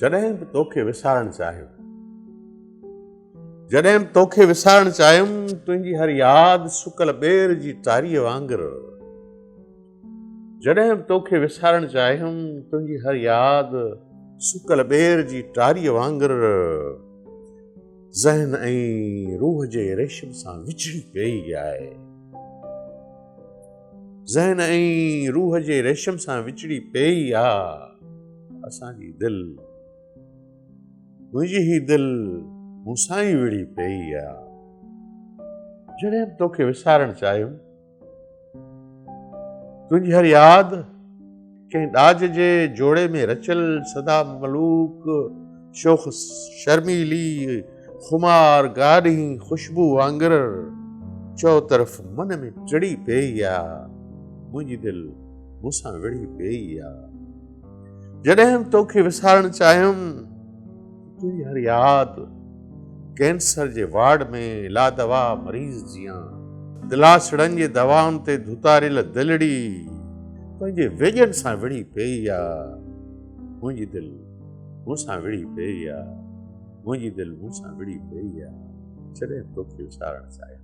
جڏهن به توکي وسارڻ چاهيم جڏهن به توکي وسارڻ چاهيم تنهنجي هر ياد سڪل ٻير جي ٽاريء وانگر جڏهن به توکي وسارڻ چاهيم تنهنجي هر ياد سڪل ٻير جي ٽاريء وانگر ذهن ۽ روح جي ريشم سان وچڙي پيئي آهي ذهن ۽ روح جي ريشم سان وچڙي پيئي آ اسان جي دل منهنجي هي دل مون سان ئي وڙهي پيئي آ جڏهن به توکي وسارڻ چاهيم تنهنجي هر ياد ڪنهن ڏاج جي جوڙي ۾ رچيل سدا ملوڪ شوخ شرميلي خمار گاڏهين خوشبو وانگر چؤطرف من ۾ چڙي پيئي آ منهنجي دل مون سان وڙهي پيئي آ جڏهن به توکي وسارڻ چاهيم تنهنجي هر ياد ڪينسر جي وارڊ ۾ لادوا مريض جيان دلاسڙن جي دوائن تي ڌتاريل دلڙي پنهنجي ويڄن سان وڙهي پيئي آ منهنجي دل مون سان وڙهي پيئي آ منهنجي دل مون سان وڙهي پيئي آ جڏهن به توکي وسارڻ چاهيم.